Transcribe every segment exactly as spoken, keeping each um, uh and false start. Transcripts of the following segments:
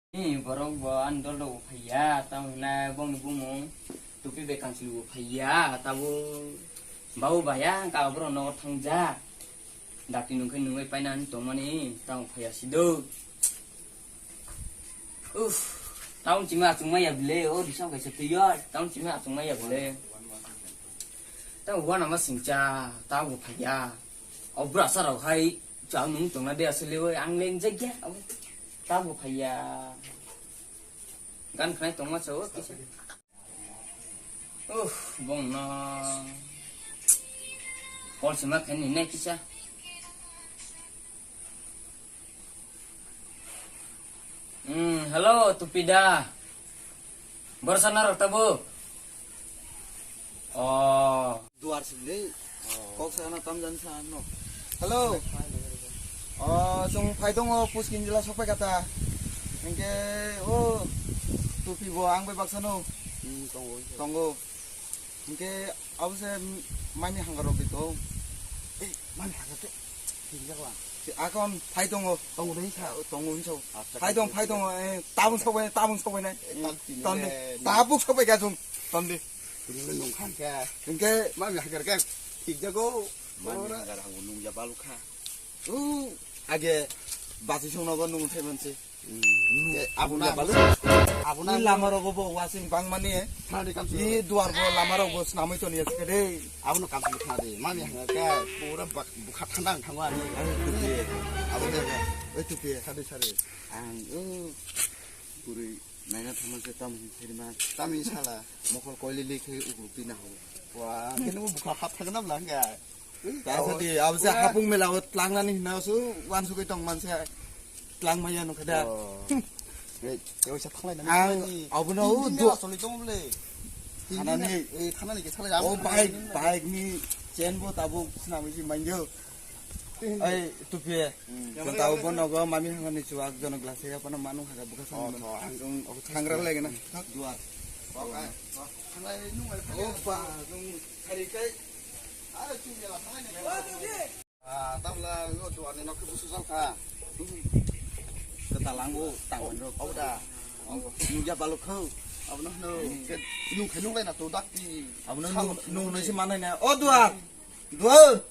Ni borok bo ani dol rok bo phaiya, tamo hwnai bongni bumung tupi bai kanchwlwi bo phaiya, tabo babu baya wngkha borok nogo thangjak. Dakti nungkhe nungwi paina ani tongmani, tamo phaiya sido. Uff, tamo chima achung maya bwle, o disam kaisa twiyo, tamo chima achung maya bwle. Tamo wana ma singcha, tamo phaiya. O bwrasa rok hai chang nung tongna de aswlwi, ang lengjak ya. Tamo phaiya. Gan khnai tongma chao kisa. Uff, bongno. Call sima khe ni nai kisa. Hmm, hello, Tupida. Borsa narok tabuk? Oh. Duar sibli. Kok sana tam jan sa no. Hello. Oh, sung phai tongo, Puskin jila sokpai kata. Hingke, oh, Tupi bo ang bai baksa no. Hmm, tongo. Tongo. Hingke, abo se mani hangar rok di tong. Eh, mani hangar te. Hinjak la. Si akon phai tongo. Tongo dei sa. Tongo hinso. Phai tong, phai tongo. Eh, tabung sokbai, tabung sokbai nai. Tandi. Tabuk sokbai ka sung. Tandi. Tini nung khan khe. Hingke. Mami hagar khe. Thik jago. Mami hagar hango nung ya balu kha. U, age basi sung nogo nung thai manse. Hmm. Abuna, abuna, abuna. Ni lama rogo bo wasing bang mani. Thani kam sung. I duar bo lama rogo snamai to ni aske de. Abuna kam sung thani. Mami hagar khe. Pura bak-, bukha thandang thango ani. Abuna. Oi tupi. Sadi sadi. Ang, uh, puri. Naina thangma se tamo hwn khairima. Tamo sala. Mokol koilili khe ugruk twi na ho. Wa, khe nungbo bukha hap thangna bla hwnkha. Ta sa di, abo se hapung mela o tlangnani hwnna so, wansugwi tong man se tlang maya nukha da. Oh. Ei, tei waisa thanglai nani. Ang abono o do- asoli tong bole. Thanani. Eh, thanani khe salai. O bike, bike ni chain bo tabuk swnamwi si manjo. Ai, tupi. Hmm. Chwng tabuk bo nogo mami hangani chuwak jono glass ya pano manu haga buka. Oh, sang tho, ang jong obo thangra lagi na. Duar. Okai. Thanglai nung ai. Opa, jong hari kai. Ara chwng ya thanglai na. Ah, tabla yo duar ni nok busu jal kha. Kata langbo tangwan rok. Obo da. Nungya baluk khau. Abono no. Nung khai nung lai na to dakti. Abono nung nung nai se manai na. O duar. Duar.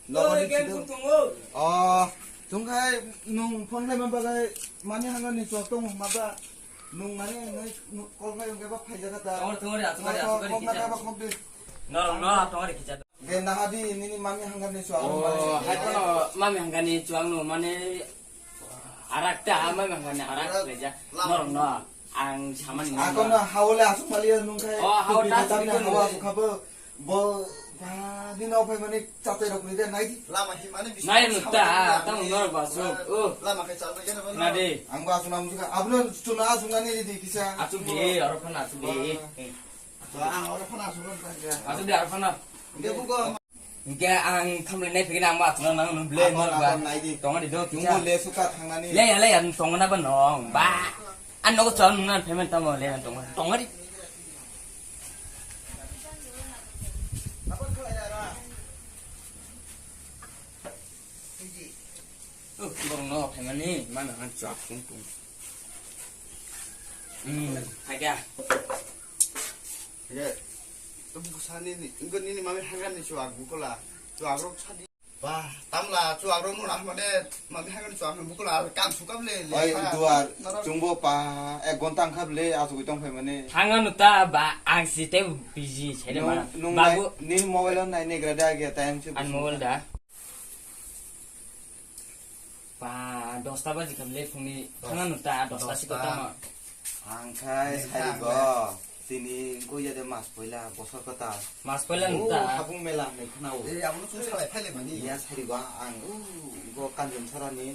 Nokol ni chido. Oh, chwng khai nung phone lai ma bagwi mani hangani chwk tong ma ba nung mani nai call khai wngkhe ba phai jaga ta. Tongor, tongor, asuk kari, asuk kari, kok na kisa. Kaba khok di. Norok no tongor kisa. Ge na hadi nini mami hangani chwk. Oh, hai kono mami hangani chwk no mane arak ta mami hangani arak leja. Norok no ang samani. Ako na haole asuk mali nung khai. Oh, hao ta asuk hawa asuk khabo. Bo, ba, bini ophai mani chatai rok ni de, nai di. Lama himani bisingo. Nai nukta, tamo norok ba asuk. Oh. Lama khe chal rok na. Na de. Ang ba asuk na musuk. Abno chuna asuk nani di kisa. Asuk di, aro phana asuk di. Ba, ang aro phana asuk na. Asuk di, aro phana. Hingke bugo. Hingke ang thamle nai phikna ang ba asuk na nang nung ble norok ba. Nai di. Tongo di do kisa. Chungo le suka thangnani. Le ya, le ya, tongo na ba nong. Ba. An nogo chal nung na payment tamo le tongo. Tongo di. Oh, borok no phaimani, mano ang chwk tung tung. Hmm, phaikha. Ye, to buku sani ni, engko nini mami hangan ni chwk bukola, chwk rok sadi. Ba, tamla chwk rok no rahmade, mami hangan ni chwk no bukola, kam sukam le, le. Oi, ha. Duar, norok. Chungbo pa, ek gonta wngkha bele, asugwi tong phaimani. Hangan ta ba, ang si te busy, sele nung, mana. Nung babu. Nai, nini mobile o nai negra da, age time se. An busy. Mobile da. Ba, dosta baji kha le phungni thangna nukta, dosta si kota ma. Ang khai sari go. Tini goya de mas poila bosor kota. Mas poila nukta. Hapung mela nai khna o. Eh, abono chung salai phaile mani. Ya sari go ang, uh, go kanjum sarani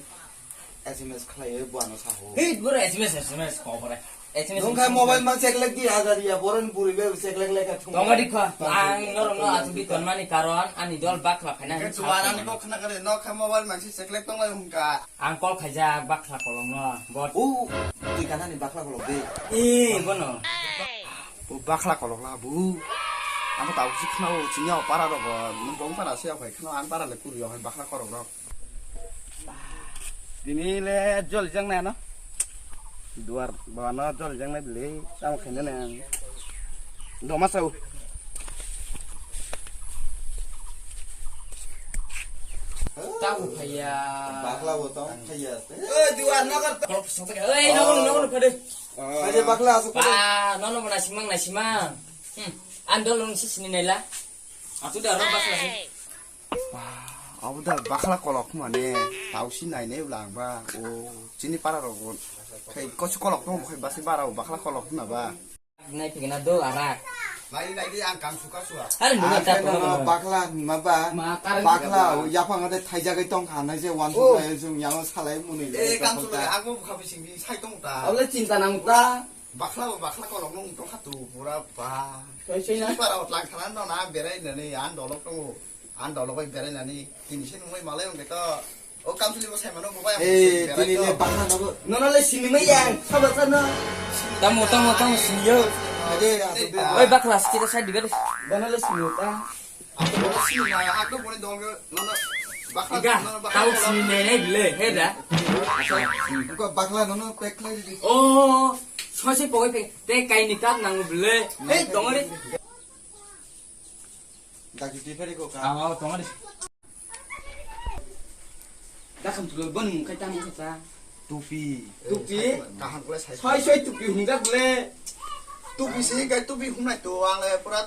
S M S khlai buano saho. Hei, boro S M S, S M S ko boro. Nung khai mobile ma check lek di agar ya, boron buri be check lek lek thung. Tong di kha, ang norok no asuk di tonmani karon ani dol bakla phaina. Ke chuara ni kok khna kare, no kha mobile ma si check lek tong lai hungka. Ang call khaijak bakla kolong no, bot. O, twi kana ni bakla kolok de. Eh, bono. O bakla kolok la bu. Ang ta usi khna o, sini o para ro bo, nung bong para se o khai khna ang para le kuri o khai bakla kolok ro. Tini le jol jang na no. Duar bana jol jang nai bile, tamo khaina nang. Doma sao. Tamo phaiya. Bakla bo tong phaiya. Oi, duar nagar. Kok sota ka. Oi, nogo, nogo, nogo, phade. Aje bakla asu. Ba, nono mana simang na simang. Hmm. Andol nung si sini nela. Atu da ro bakla. Ba, abo da bakla kolok mane, tausi nainai bwla ang ba, o, chini para rok bo, khai kosi kolok tong, khai basi bara o bakla kolok na ba. Nai pigna do arak. Nai, nai di ang kam suka suka. Are nuna ta kono. Bakla ma ba, bakla, yapang ade thaijagwi tong kha, nai je wan suka, jung yang salai muni. Eh, kam suka, ang bo bukha bising di sai tong ta. Abole chinta nang ta. Bakla, bakla kolok nung tong kha tu, pura ba. Sai sai na. Para o tlang khanan no na berai nani, ang dolok tongo. Ang dolok bai berai nani. Tini se nungmai malai ongke to. O kamsili bo sai mano bo bai. Eh, tini le bakla nogo. Nono le sini mai yang, sabar sana. Tamo, tamo, tamo sini yo. Ade, ade. Oi, bakla, kita sai diga. Nono le sini ta. Ako bo sini na, ako bo ni dong, nono. Bakla, nono bakla. Tau sini nai nai bile, he da. Ko bakla nono pek lai di. Oh, soi soi pogoi pek. Te kaini kap nang bile. He, dong re. Dakti twi phari ko ka. Aw, aw, tong ari. Dakam tulo bon mung kai tamo kata. Tupi. Tupi? Kaham kule sai. Soi, soi tupi hung jak le. Tupi se kai tupi hung nai to ang le pura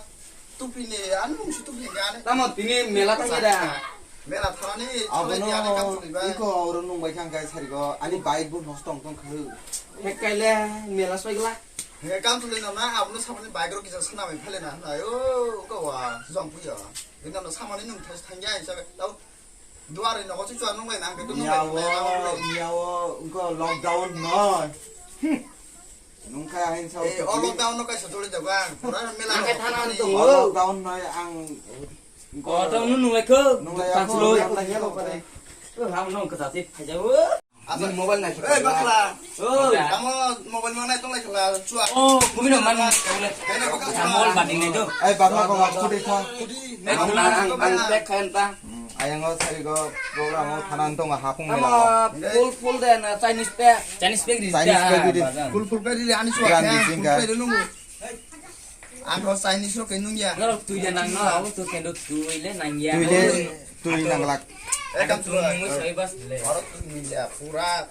tupi ni an mung si tupi ni ane. Tamo tini mela tang da. Mela thani. Abono iko oro nung bai khang kai sari go. Ani bike bo nosto tong tong kha. Hek kai le mela soi gla. Hingke kam tuli no na, abono samani bike rok kisa sana bai phale na, na, o, ko wa, jong puyo. Hingke no samani nung thas thangya hisabe, tau, duari nogo chuchua nung lai na, hingke nung lai Miyawo, na, miyawo, wngko lockdown no. Nungkha hin sao. Eh, o lockdown no kaisa tuli jago ang, pura mela. Ang kai thana ni tongo. O lockdown no ang. Ko tong nung nung lai kho. Nung lai ako, nung lai ako, pare. Ko ham nung kata ti phai jago. Ani mobile nai. Eh, bakla. Oh. Amo mobile mang nai tong lai khala, chua. Oh, kumino man. Mobile banding nai do. Eh, bakla ko hap kudi tha. Ang, ang, ang, ang tek khayan ta. Hmm, ayang o sari go program o thanan tong hapung mela. Full, full de na Chinese pack. Chinese pack ri. Chinese pack ri. Full, full pack ri ani chua. Brand di singka. Full pack ri nungu. Ang kho Chinese rok khe nung ya. Norok twi le nang no, abo to kendo twi le nang ya. Twi le, twi nang lak. Ekam twi nung soi bas le. Oro twi nung ya, pura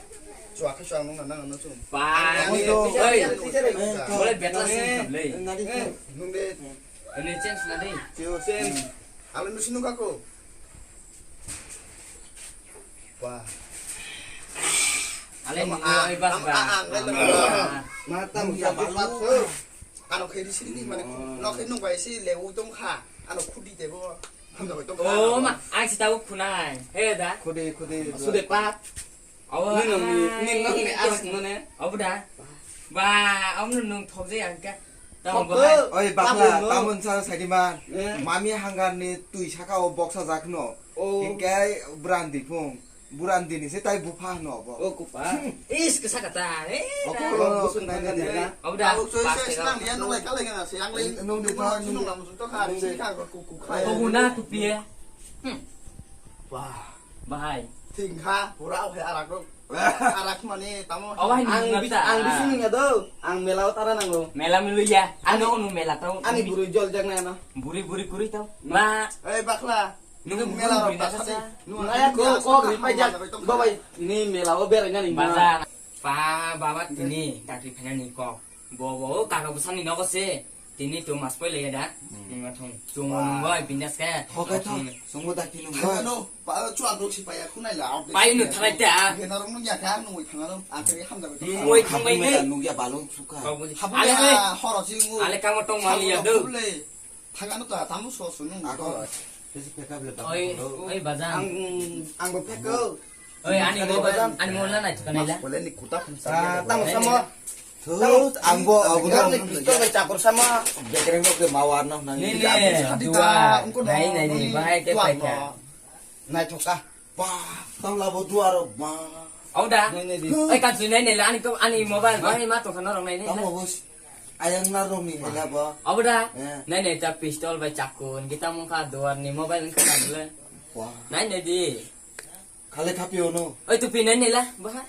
chua khe chua nung nang nang chung. Ba, oi, oi, bole betla sing le. Nung de. Ini change na de. Change. Alo nusi nung kako. Wah. Ale nung oi bas ba. Mata muya balu. Ano khe di sini mane no khe nung bai si le u tong kha. Ano khudi tebo. Hamda bai tong kha. Oh ma, ang si tau khunai. He da. Khudi khudi. Sude pat. Awa. Nung nung ni nung ni alas nune. Abu da. Ba, amu nung thok je ang ka. Oi, bakla, tamon sa saidi man. Eh. Mami hangar ni twi saka o boksa jak no. Oh. Hinkhe brandi phung. Brandi ni se tai bupha no bo. Oh, kupa. Is, ke saka ta. Eh, oh, ko lo, nai, nai, nai. Abu da. Abu so, so, senang dia nung lai kalai ngana se, yang lai. Nung di pa, nung nung lamu to kha, nung si kha, ku, ku kha. Oh, na tu pie. Hmm. Wah. Bahai. Thing kha, pura o hai arak rok. Arak mani tamo. Awa hai ang nungna bis-, ta. Ang bising nungya do. Ang mela o tara nango. Mela milu ya. Ano unu mela tamo. Ani buru jol jak na ano. Buri buri kuri tamo. Ma. Eh, bakla. Nung mela rok ta sadi. Nung aya ko ko ri pai jak. Babai, ni mela o berai nani. Baza. Pa baba tini kakri phena ni ko. Bo bo kaka busani nogo se. Tini tu mas poi le da. Hmm. Nung thung. Tung nung goi bindas ka. Hokai to. Sungbo da ki nung goi. Ano, pa chua dok si pa ya khunai la. Pai nu thalai ta. Ge narong nung ya ka nung oi thang aro. Ang khe hamda bai. Nung oi thang bai ne. Nung ya balung suka. Habu ya horo si ngu. Ale kamo tong mali ya do. Thang ano ta tamu so su nung. Ako. Oi, oi, bajan. Ang, ang bo pheko. Oi, ani mo, ani mo na nai thukanaila. Mas pole ni kuta khum sa. Ah, tamo samo. Thut, ang bo, ang bo. Ni pistol bai chakor samo. Bekreng rok ke mawar no nang. Ni, ni, dua. Nai, nai, ni, bahai ke pai ka. Nai thoka. Ba, tang labo duaro ba. Au da. Nai, nai, di. Oi, kan sui nai, nai, ani ko, ani mobile, bahai ma tongkha norok nai, nai. Tamo bos. Ayang na rong ni hela ba. Au da. Eh. Nai, nai, ta pistol bai chakun, kita mungkha duar ni mobile ni kha bole. Wah. Nai, nai, di. Khale khapi ono. Oi, tupi nai nila, baha.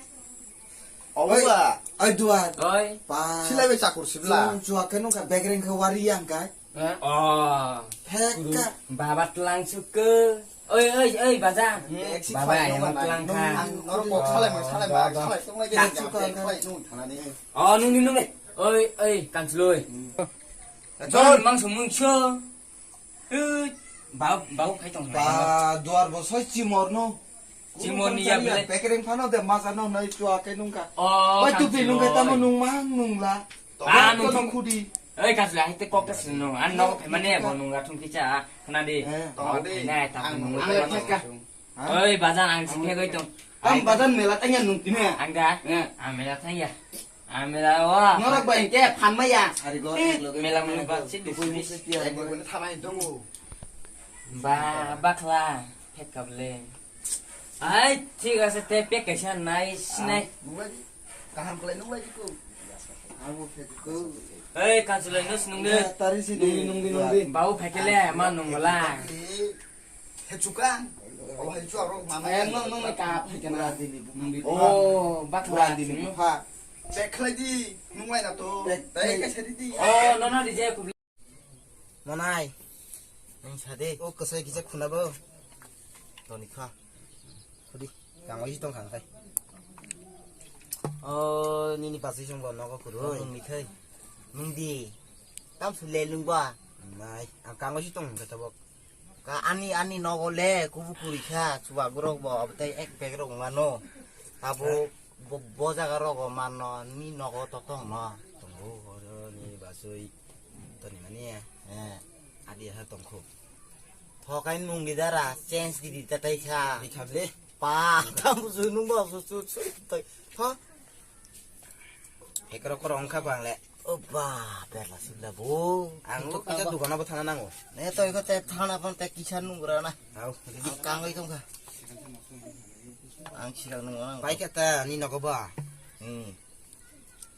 Obo ba? Oi, duar. Oi. Pa. Silai bai chakur sibla. Chua ke nungkha begreng khe wari yang kai. Eh? Oh. Phekka. Baba tlang sukku. Oi, oi, oi, baja. Baba yang tlang kha. Ang norok kok salai ma, salai ma, salai tong lai. Oh, nung ni nung ni. Oi, oi, kansloi. Jor mang sumung sio. Ui, bau, bau khai tong. Ba, duar bo soi chimor no. Chimor ni ya bele. Bekereng phano de maza no nai chua ke nungkha. Oh, oi, tu pi nungkha tamo nung mang nung la. Ah, nung tong khudi. Oi, kas la hite kok tas nung. An no mane bo nung la thung kicha. Khna di. Tong di. Nai ta nung. Oi, bajan ang sing he goi tong. Tam bajan mela tanya nung tine. Ang da. Ang mela tanya. Amela wa. Norok bai ke phan maya. Ari go. Mela mela ba si du si. Thamai dongo. Ba bakla. Pek kable. Ai, thik ase te pek kaisa nai sinai. Kaham khlai nung lai ko. Abo pek ko. Ei, kansulai no sinung de. Tari si nungdi nungdi nungdi. Bau phekele ma nungla. Hechukan. Oh, hechu aro mama. Ayang nung nung ka phekena. Oh, bakla dini pha. Pek khlai di, nung lai na to. Pek khlai di. Oh, no no di je. Monai. Nung sade. O kasai kisa khuna bo. Toni kha. Khudi. Kangoi si tong khang khai. O nini pasai song bo nogo kuru. Nung ni khai. Nung di. Tam sule lung ba. Nai. Ang kangoi si tong khai tabok. Ka ani ani nogo le kubu kuri kha. Chuba gurok bo. Abtai ek bag rok mano. Abo. Bo, bo jaga rogo manno ni nogo to tong no. Tongo, oro ni basui toni mani ya. Eh. Adi ha tongkho. Thokai nunggi dara, change di di tatai kha. Di kha ble. Pa, tam su nung ba su su su tai. Tho. Ekro koro ongkha bang le. Oba, berla sibla bo. Ang to kita dukan apa thana nango. Ne to iko te thana pon te kisa nung gra na. Au. Ang kangoi tongkha. Ang sirak nung orang. Pai kata ni nogo ba. Hmm.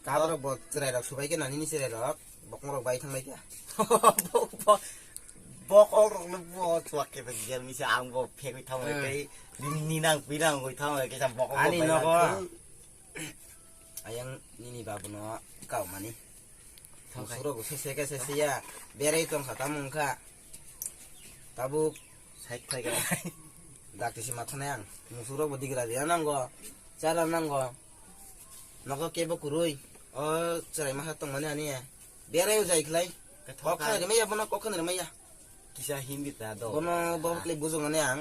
Kabrok bo cherai rok subai khe nani ni cherai rok. Bokong rok bai thang bai kha. Bokong rok le bo chuak khe ber misa ang bo phegoi thang bai kai. Ni nang pinang goi thang bai kisa bokong. Ani nogo. Ayang nini babuno kau mani. Musurok se se ke se se ya. Berai tong kha tamung kha. Tabuk side phai kha. Dakti si mathana yang. Musurok bo digra dia nanggo. Chara nanggo. Nogo kebo kurui. O cherai masa tong mani ani ya. Berai ujai khlai. Kok khan rimai ya bono kok khan rimai ya. Kisa Hindi ta do. Bono bo kle bujung ani ang.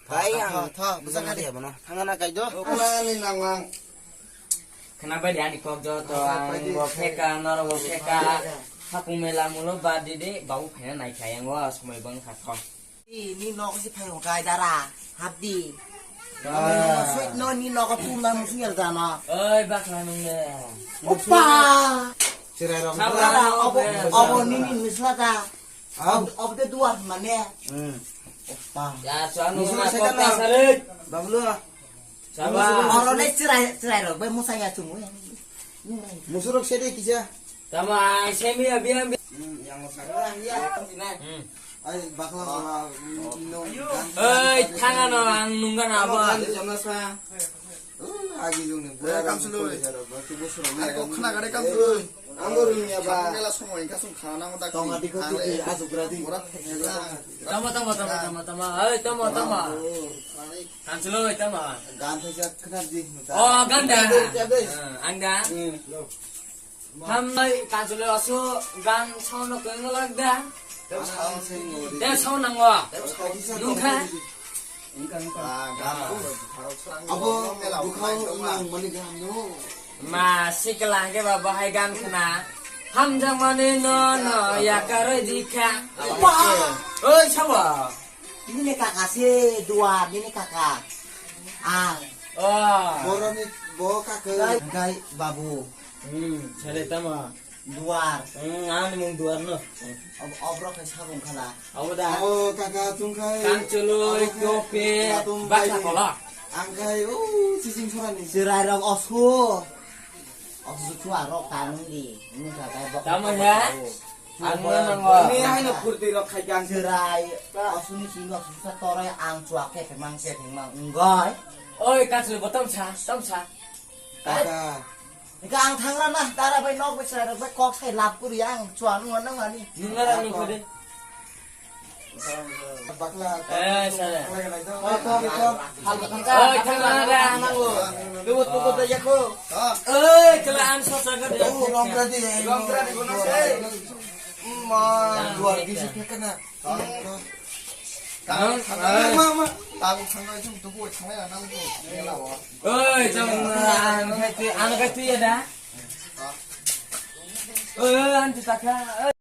Tha, bai tha, ang tha, tha, bujang ani. Bono thangana kai do. Okla ni nang ang. Khna bai de ani kok jo to ang bo pheka noro bo pheka. Hakung mela mulo ba di de bau phena nai khai ang wa somoi bang kha tho. Ni nok si phai kai dara hap di. Sweet no ni nok tu na musu yar dana. Oi bakla nung le. Opa. Cherai rok. Dara obo obo ni ni misla ta. Au. Of the dua mane. Hmm. Opa. Ya, suanu musuh na sekali kota lah. Sare. Bablu. Sabar. Oro le cherai cherai rok bai musang ya chungu. Musurok sede kisa. Tama semi abi abi. Hmm, yang sabar ya. Hmm. Ai bakla bakla. Oi, thanga no ang nungga na ba. Agi jung ni bura kam sulu. Ani kok khna gade kam sulu. Ang bo rung ya ba. Mela somo ingka sung khana mo dak. Tong adi ko tu asugra di. Tama tama tama tama tama. Oi tama tama. Kam sulu tama. Gan thai jak khna di. Oh ganda. Angda. Hambai kansuloi oso gan sound no kwengo lagda. Te sound nango. Nungkha. Abo bukhao nang mani gan no. Ma sikla hake ba bahai gan khna. Hamjakmani no no yakaroi dikha. Oi sawa. Bini kaka se dua bini kaka. Ang. Oh. Boroni bo kaka. Dai babu. Hmm, sare tama. Duar. Hmm, ang mung duar no. Ob-, obrok hai sabung khala. Abo da. Oh, kaka tungkhai. Kangchuloi, kopi, baksa kolok. Ang khai, oh, sising sorani. Serai rok osu. Osu chua rok tanung di. Ini kaka bok. Tama ya? Ang nango. Ini hai no kurti rok khai kang. Serai. Osu ni sini osu sa torai ang chua ke pemang se pemang. Enggoi. Oi, kangchuloi bo tamsa, tamsa. Eka ang thangra na, dara bai nok bai chwrai rok bai kok sai lab kuri ang chuan nung nang ani. Nung nara nung khode. Bakla. Eh, sare. Kok kok kok. Hal bakang ka. Oi, thangra ra nango. Tubu tubu da yako. Oi, kala an so sa ka. Oh, long ready. Long ready kono sei. Ma, luar di sih kena. Oi, jom an kai tu, an kai tu ya da. Oi, an tu taka.